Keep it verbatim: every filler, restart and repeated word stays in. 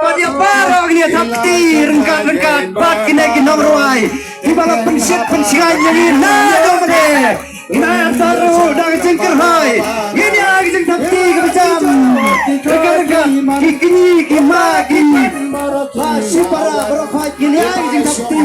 Pat ïa baroh kine ki thapti ryngkat ryngkat bad kine ki nongrwai kiba la pynshit pynshngaiñ ïa ngi naduh mynne. Ngin ai answer ruh da ka jingkyrhai. Ngin ïa ka jingthapti kaba jam ryngkat ryngkat ki kñi ki kma ki ba shipara baroh pha ngin ïa ka jingthapti.